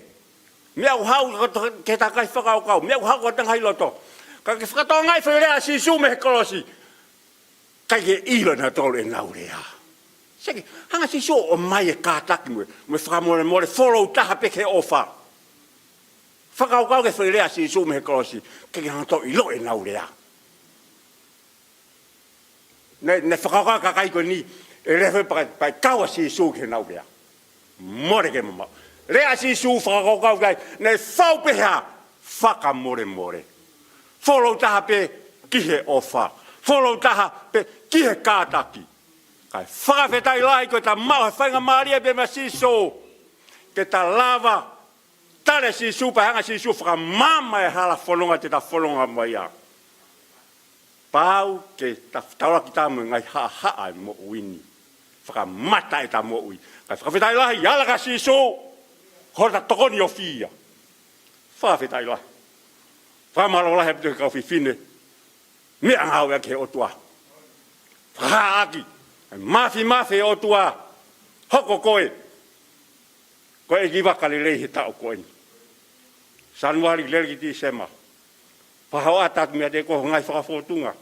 Meʻa ʻoku haʻu ki he takai fakakaukau. Meʻa ʻoku haʻu ki he takai loto. Ka ke fakatokangaʻi foʻi lea ʻa Sīsū mei he kolosi. ʻIkai ke ʻilo ʻe nautolu ʻenau lea. Seke, hanga ʻe Sīsū ʻo ʻomai e kātaki mo e, mo e fakamolemole, follow taha pē ki he ʻofa. Fakakaukau ki he foʻi lea ʻa Sīsū mei he kolosi, ʻikai ke nautolu ʻilo ʻenau lea. Naʻe, naʻe fakakaukau e kakai ko eni, ʻe lea foʻi pea, pea kau ʻa Sīsū ki heʻenau lea. Mole ke mamaʻo. Lea ʻa Sīsū fakakaukau ki ai, naʻe fau pē ha fakamolemole. Follow taha pē ki he ʻofa. Follow taha pē ki he kātaki. Kae fakafetaʻi lahi ko ʻeta maʻu ha faingamālie pē meia Sīsū. Ke ta lava, tali ʻe Sīsū pea hanga ʻe Sīsū ʻo fakamaama e hala fononga te ta fononga mo ia. Pau ke ta taulaki ʻeta mo e ngaahi haʻahaʻa ʻo e moʻui ni. Fakamata ʻeta moʻui. Kae fakafetaʻi lahi, ala kia Sīsū, ko hota tokoni ʻofeina. Fakafetaʻi lahi. Fakamālō lahi ʻaupito ki he kau fefine. Meʻangāueʻaki ʻe he ʻOtua. Fakahaaʻi ʻaki e māfimafi ʻa e ʻOtua. Hoko koe ko e ʻEiki vakalelei he taʻu ko eni. Sānuali lele ki Tīsema. Pea hoʻata atu meiate koe ho ngaahi fakafōtunga.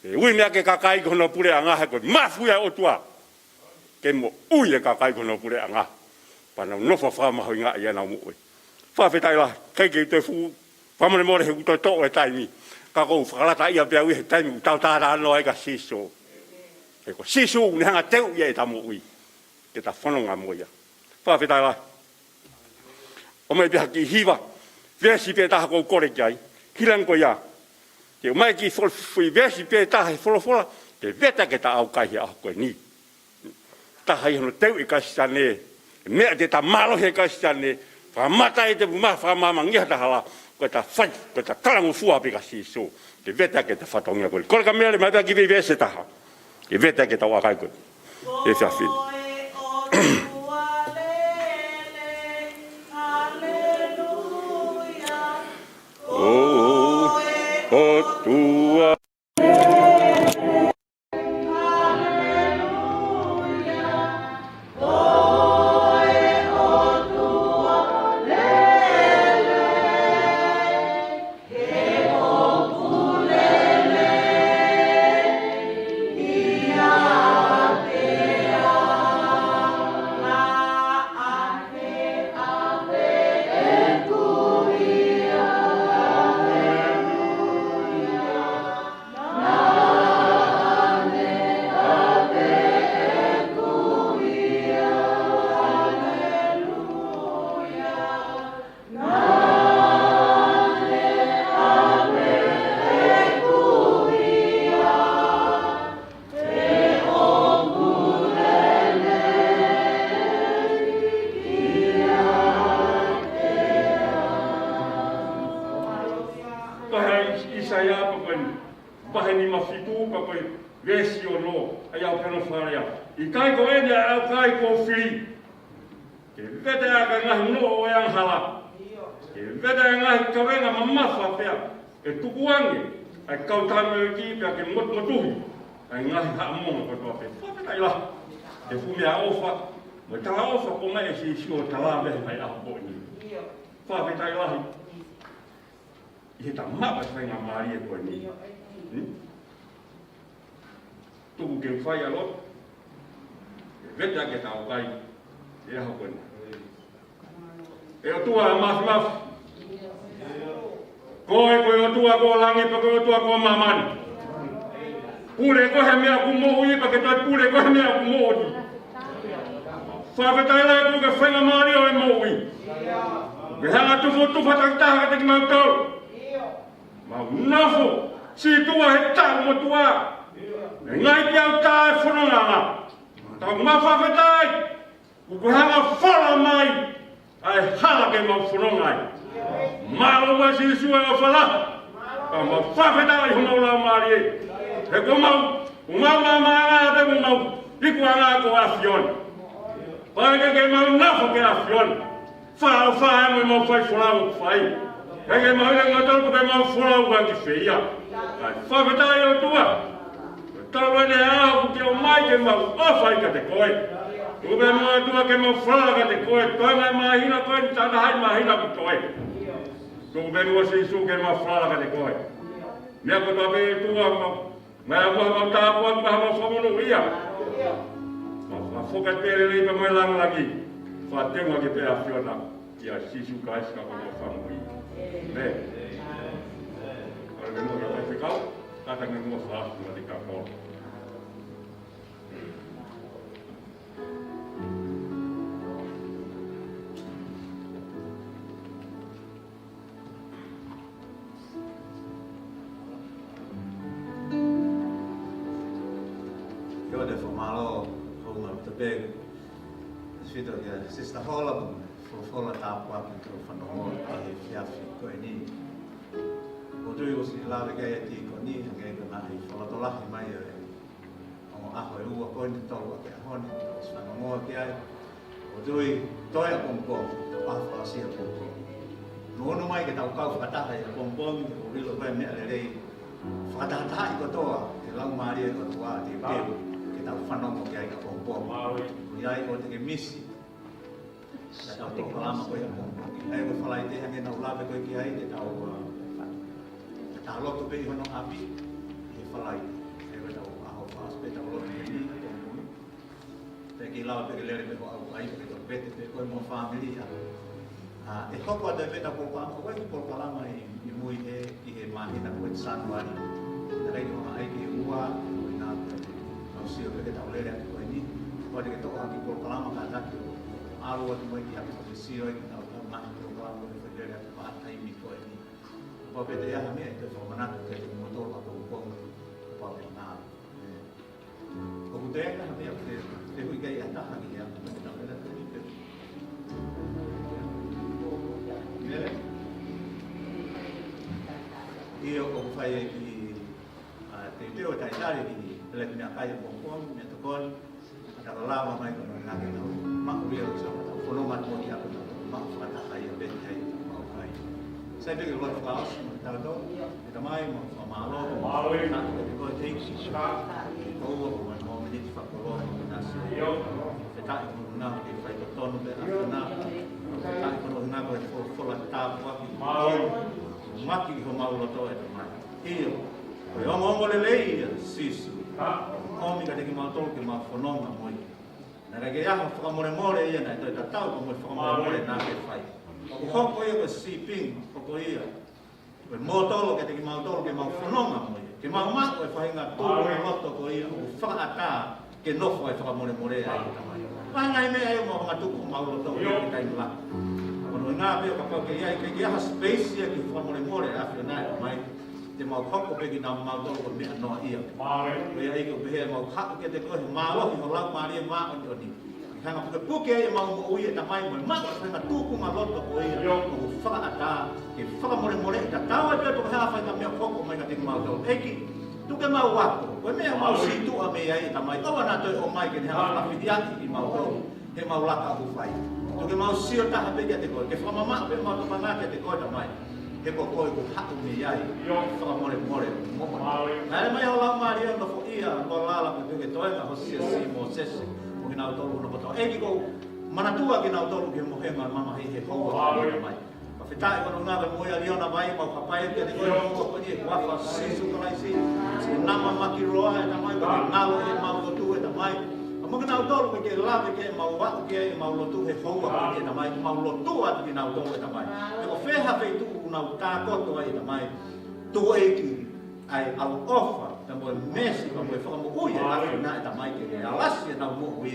ʻE ui meiate koe e kakai ki hono puleʻanga he ko e mafi ia ʻa e ʻOtua ke moʻui e kakai ki hono puleʻanga. Pea nau nofo fakamahuʻingaʻia ʻenau moʻui. Fakafetaʻi lahi, ʻikai ke u toe fuʻu fakamolemole he ʻoku toe toʻo e taimi. Ka ʻoku ou fakalataʻia pē au ʻi he taimi ʻoku tau talanoa ai kia Sīsū. He ko Sīsū ʻoku ne hanga ʻo teuʻi ʻeta moʻui. Ke ta fononga mo ia. Fakafetaʻi lahi. ʻOmai pē ha kiʻi hiva, veesi pē taha ʻoku ou kole ki ai. Hili ange ko ia, te u ʻomai e kiʻi fol-, foʻi veesi pē taha he folofola, ke vete ʻaki ʻeta ʻaukai he ʻaho ko eni. Taha ʻi hono teuʻi e Kalisitiane, meʻa te ta mālohi ai e Kalisitiane, fakamata ʻi he tēpile, fakamaama, ngia tahala, ko ʻeta fai, ko ʻeta talangofua pē kia Sīsū, ke vete ʻaki ʻeta fatongia ko eni. Kole kia Mele, ʻomai pē ha kiʻi veesi taha. Ke vete ʻaki ʻeta ʻaukai ko eni. ʻE fiafin. ʻOtua. Ko e ʻAisea pē ko eni, vahe nima fitu pea ko e veesi ono, ʻa ia ʻoku ne fakalea. ʻIkai ko eni ʻa e ʻaukai kuo u fili. Ke vete ʻaki e ngaahi noʻo ʻo e angahala. Ke vete ʻaki e ngaahi kavenga mamafa pea ʻe tukuange ʻa e kau tamaioʻeiki pea ke motumotuhi ʻa e ngaahi haʻamonga kotoa pē. Fakafetaʻi lahi. Ko e fuʻu meʻaʻofa mo e talaʻofa ʻoku ʻomai ʻe Sīsū ʻo tala mei he ngaahi ʻaho ko eni. Fakafetaʻi lahi. ʻI heʻeta maʻu e faingamālie ko eni. Hmm? Tuku ke u fai ʻa e lotu. Ke vete ʻaki ʻeta ʻaukai he ʻaho ko eni. ʻE ʻOtua Māfimafi. Ko koe ko e ʻOtua ko e langi pea ko e ʻOtua ko e māmani. Pule koe he meʻa ʻoku moʻui pea ke toe pule koe he meʻa ʻoku moʻui. Fakafetaʻi lahi ʻoku ke faingamālie ʻo e moʻui. Ke hanga ʻo tufotufa takitaha kiate kimautolu. Mau nofo sītuʻa he taʻu motuʻa. Mei he ngaahi peau tā ʻo e fononga. Tau mau fakafetaʻi. ʻOku ke hanga ʻo fola mai ʻa e hala ke mau fononga ai. Mālō ʻa Sīsū ʻa e ʻofa lahi. Ka mau fakafetaʻi homau laumālie. He ko mau, ko mau māmā ikuʻanga ko e ʻAfiona. Pea ke ke mau nofo ki he ʻAfiona. Fakaʻofa ʻa e mau fai folau ʻoku fai. Ke ke mau ʻilo ʻe kitautolu ko e mau folau ʻoku ʻikai ke feia. Kae fakafetaʻi ʻOtua. Tau ʻene ʻaho kuo ke ʻomai ke mau ʻofa ai kiate koe. Tuku pē muʻa ʻOtua ke mau falala kiate koe. Toe ngaahi māhina ko eni, taha ngaahi māhina kuo toe. Tuku pē muʻa Sīsū ke mau falala kiate koe. Meʻa kotoa pē ʻOtua mau Meʻa ko ē mau tāpuaki, meʻa mau fakamonūʻia. Mau fakafoki pē lelei pea mo e langilangi. Fakateunga ke pē ʻAfiona. ʻIa Sīsū Kalaisi ko homau Fakamoʻui. ʻĒmeni. Kole ke muʻa ke fai fekau, kātaki muʻa fakaʻosi mo e lika kolo. Kia ora, fakamālō, hounga atu pē. Sito kia Sister Hola, folofola tāpuaki ke u fanongo ai he efiafi ko eni. ʻOku ou tui kuo ʻosi lave ki ai e tīkoni, hangē ko e ngaahi fakalotolahi mai ʻo e ongo ʻaho ʻe ua ko eni, tolu ʻaki e ʻaho ni, ʻosi fanongo ki ai. ʻOku ou tui, toe ʻapongipongi, ʻaho fakaʻosi ʻapongipongi. Nunu mai ke tau kau fakataha ʻi he ʻapongipongi, ʻoku ou ʻilo ko e meʻa lelei. Fakatahatahaʻi kotoa ʻe he Laumālie ʻo e ʻOtua, teuteu ke tau fanongo ki ai ʻapongipongi. Ko ia ai ʻoua te ke misi ʻetau polokalama ko ia ʻapongipongi. ʻA ia ko e Falaite hangē naʻa ku lave ko ē ki ai, te tau, uh, te tau lotu pē ʻi hono ʻapi, ʻi he Falaite. ʻA ia ko ʻetau ʻaho fakaʻosi pē ʻetau lotu pē ʻi ʻapongipongi. Pea ke lava pē ke lele pē ho ʻaukai, pea ke toki vete pē koe mo e fāmili ʻa. ʻA, ʻe hoko atu pē ʻetau polokalama, ko e polokalama ʻi, ʻi mui he, ʻi he māhina ko ē Sānuali. Naʻe ʻikai ke hanga ai ke ua, ko e ngā pē, tau sio pē ke tau lele atu ko eni. Ko e te ke toʻo hake polokalama kātaki ʻo ʻalu atu mai ki ʻapi ko e sio ai ke tau tau ngaahi polokalama ko e lele atu pē he taimi ko eni. Kapau pē ʻe ʻi ai ha meʻa ʻe toe fakamanatu kiate kimoutolu ʻapongipongi, kapau pē ʻe ngalo. ʻOku toe ʻi ai ha meʻa ʻoku te, te hui kai ʻa taha ki he ʻapi ko e tau lele atu ni pē. Mele? ʻIo, ʻoku fai e kiʻi, ʻa, teuteu ʻo e talitali ki he lele meʻakai ʻapongipongi, meʻatokoni. Ka tau lava mai ko e ngaahi ke tau maʻu ia ʻo tau fononga atu mo ia ko e tau maʻu fakataha ia pē ki ai ʻapongipongi. Sai pē ke lotu fakaʻosi mo kitautolu. ʻE Tamai, mau fakamālō. Mālō. Ka te koe teiki. Ka. Ko ua ko e mau miniti fakakoloa mo e nasi. ʻIo. Fakafetaʻi ko e ngaahi ke fai totonu pē ʻa e ʻAfiona. Fakafetaʻi ko e ngaahi ko e fo-, folofola tāpuaki. Mālō. Maki ki homau loto ʻe Tamai. ʻIo. Ko e ongoongolelei ia, Sīsū. ʻOmi kiate kimautolu ke mau fononga mo ia. Naʻe ʻikai ke ʻi ai ha fakamolemole ia naʻe toe tatau pea mo e fakamolemole naʻa ke fai. ʻOku hoko ia ko e sīpinga, hoko ia ko e mōtolo kiate kimautolu ke mau fononga mo ia. Ke mau maʻu e faʻahinga tuʻunga loto ko ia ʻoku fakaʻatā ke nofo ai e fakamolemole ʻa e Tamai. Ko e ngaahi meʻa ia ʻoku mau hanga tuku homau loto ki ai he taimi lahi. Ka ko hono ʻuhinga pē ʻo kapau ʻe ʻi ai, ʻikai ke ʻi ai ha space ia ki he fakamolemole ʻa e ʻAfiona ʻe Tamai, te mau hoko pē kinautolu ko e meʻa noa ia. Ko ia ʻEiki ʻoku pehē ʻemau haʻu kiate koe he mālohi ho Laumālie Māʻoniʻoni. Ke hanga ʻo pukepuke ai ʻemau moʻui ʻe Tamai mo e maʻu e faʻahinga tuʻunga loto ko ia ʻoku fakaʻatā ke fakamolemoleʻi, tatau ai pē pe ko e hā e faʻahinga meʻa ʻoku hoko mai kiate kimautolu. ʻEiki, tuku ke mau ako, ko e meʻa ʻoku mau sītuʻa mei ai ʻe Tamai, ʻoua naʻa toe ʻomai ke ne hanga ʻo fakafihiaʻi kimautolu heʻemau laka ʻoku fai. Tuku ke mau sio taha pē kiate koe, ke fakamamaʻo pē ʻemau tokanga kiate koe Tamai. He ko koe ʻoku haʻu mei ai e fakamolemole moʻoni. Naʻe ʻomai ho Laumālie ʻo nofoʻia, ʻo lala pē ke toenga ho siasi Mōsese mo kinautolu hono kotoa. ʻEiki, ʻoku ou manatua kinautolu ki he mohenga mamahi he houa ko eni Tamai. Fakafetaʻi ko hono ʻuhinga ko e moʻui ʻa Liona Vai, mau hapai kiate koe he houa ko eni ʻi he huafa ʻo Sīsū Kalaisi. Siʻi nāunau mamahi loa ʻe Tamai, ko e ngalo ʻemau lotu ʻe Tamai. Pea mo kinautolu ʻoku ʻikai ke lava ke mau aʻu ki heʻemau lotu he houa ko eni ʻe Tamai, mau lotua atu kinautolu ʻe Tamai. Pe ko fē ha feituʻu ʻoku nau tākoto ai ʻe Tamai. Tuku ʻEiki ʻa e ʻaloʻofa, pea mo e meesi, pea mo e fakamoʻui ʻa e ʻAfiona ʻe Tamai ke ne alasi ʻenau moʻui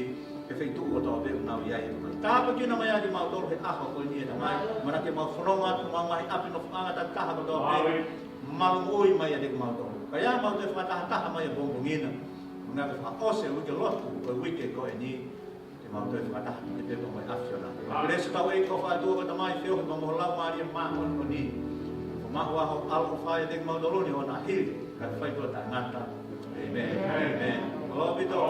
he feituʻu kotoa pē ʻoku nau ʻi ai ʻe Tamai. Tāpuekina mai ʻa kimautolu he ʻaho ko eni ʻe Tamai. Manatuʻi ke mau fononga atu ʻemau ngaahi ʻapi nofoʻanga takitaha kotoa pē. Maluʻi mai ʻa kimautolu. Ka ʻi ai ʻemau toe fakatahataha mai ʻapongipongi na. Manatuʻi ke fakaʻosi e uike lotu, ko e uike ko eni. Ke mau toe fakataha, ke pē ko e ʻAfiona. Kelesi ʻa hotau ʻEiki ko e ʻOtua ko e Tamai, feohi pea mo e Laumālie Māʻoniʻoni. Ko e maʻu ʻa ho ʻaloʻofa ʻiate kimautolu ni ʻo na hili, kae fai tuʻa taʻengata. ʻĒmeni. ʻĒmeni. Mālō ʻaupito.